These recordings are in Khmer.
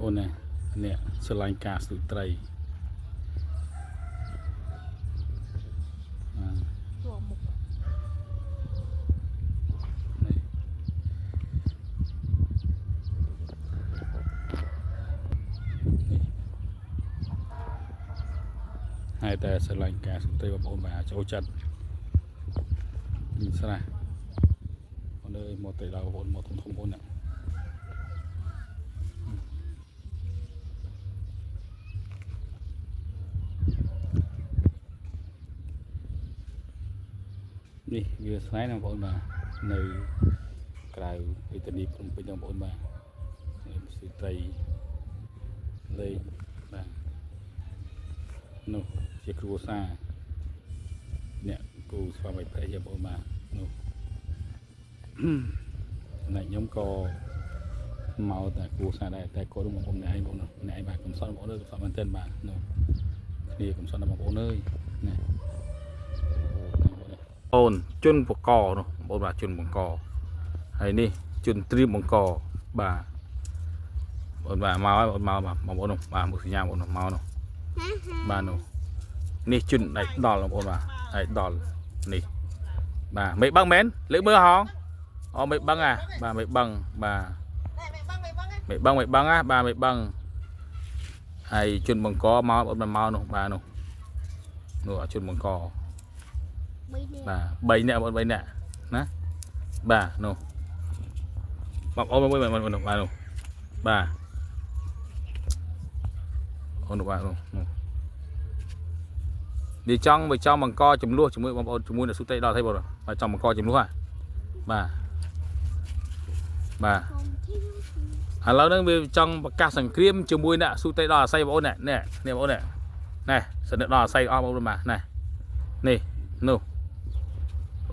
អូនណាអ្នកស្រឡាញ់ការស្ទូចត្រីបាទ ជួមុខ នេះនេះហើយតែស្រឡាញ់ការស្ទូចត្រីបងប្អូនបាទចូលចិត្តមានស្រះអូនអើយមកត្រីដល់បងប្អូនមកធំធំបងប្អូនណានេះវាស្នេហ៍ណាបងប្អូនបាទនៅក្រៅរាជធានីភ្នំពេញបងប្អូនបាទនេះស្ទូចត្រីលេងបាទនោះជាគ្រួសារអ្នកគូស្វាមីភរិយាបងប្អូនបាទនោះ ចំណែកខ្ញុំក៏មកតែគ្រួសារដែរតែគាត់នោះបងប្អូនម្នាក់ឯងបងប្អូនម្នាក់ឯងបាទកំសត់បងប្អូនអើយកំសត់មែនទែនបាទនោះគ្នាកំសត់ដល់បងប្អូនអើយណា អូនជន់បកនោះបងប្អូនបាទជន់បង្កហើយនេះជន់ត្រៀមបង្កបាទបងប្អូនបាទមកហើយបងប្អូនមកបាទបងប្អូននោះបាទមុខសញ្ញាបងប្អូននោះមកនោះបាទនោះនេះជន់ដៃដល់បងប្អូនបាទដៃដល់នេះបាទមិនបឹងមែនលើកមើលហងអូមិនបឹងអាបាទមិនបឹងបាទ ណែមិនបឹងមិនបឹង មិនបឹងមិនបឹងអាបាទមិនបឹងហើយជន់បង្កមកបងប្អូនមកនោះបាទនោះនោះអាជន់បង្ក បីនេះ បាទ3នាក់បងប្អូន3នាក់ណាបាទនោះបងប្អូនមួយមួយមួយនោះបាទនោះបាទអូននោះបាទនោះនោះវាចង់វាចង់បង្កចំនួនជាមួយបងប្អូនជាមួយអ្នកសុតិដល់ទេបងបាទចង់បង្កចំនួនហ่ะបាទបាទ កុំធី ឥឡូវហ្នឹងវាចង់ប្រកាសសង្គ្រាមជាមួយអ្នកសុតិដល់អាស័យបងប្អូននេះនេះនេះបងប្អូននេះនេះសនិតដល់អាស័យអស់បងប្អូនបាទនេះនេះនោះ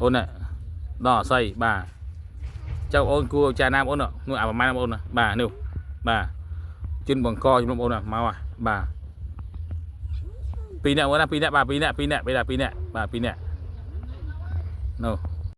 អូននេះដល់អាស័យបាទ ចៅអូនគួរចាណាមអូននោះអាប្រហែលអូនបាទនោះបាទជិនបង្កជំនុំអូនមកបាទពីរនាក់អូនណាពីរនាក់បាទពីរនាក់ពីរនាក់ពីរនាក់ពីរនាក់បាទពីរនាក់នោះ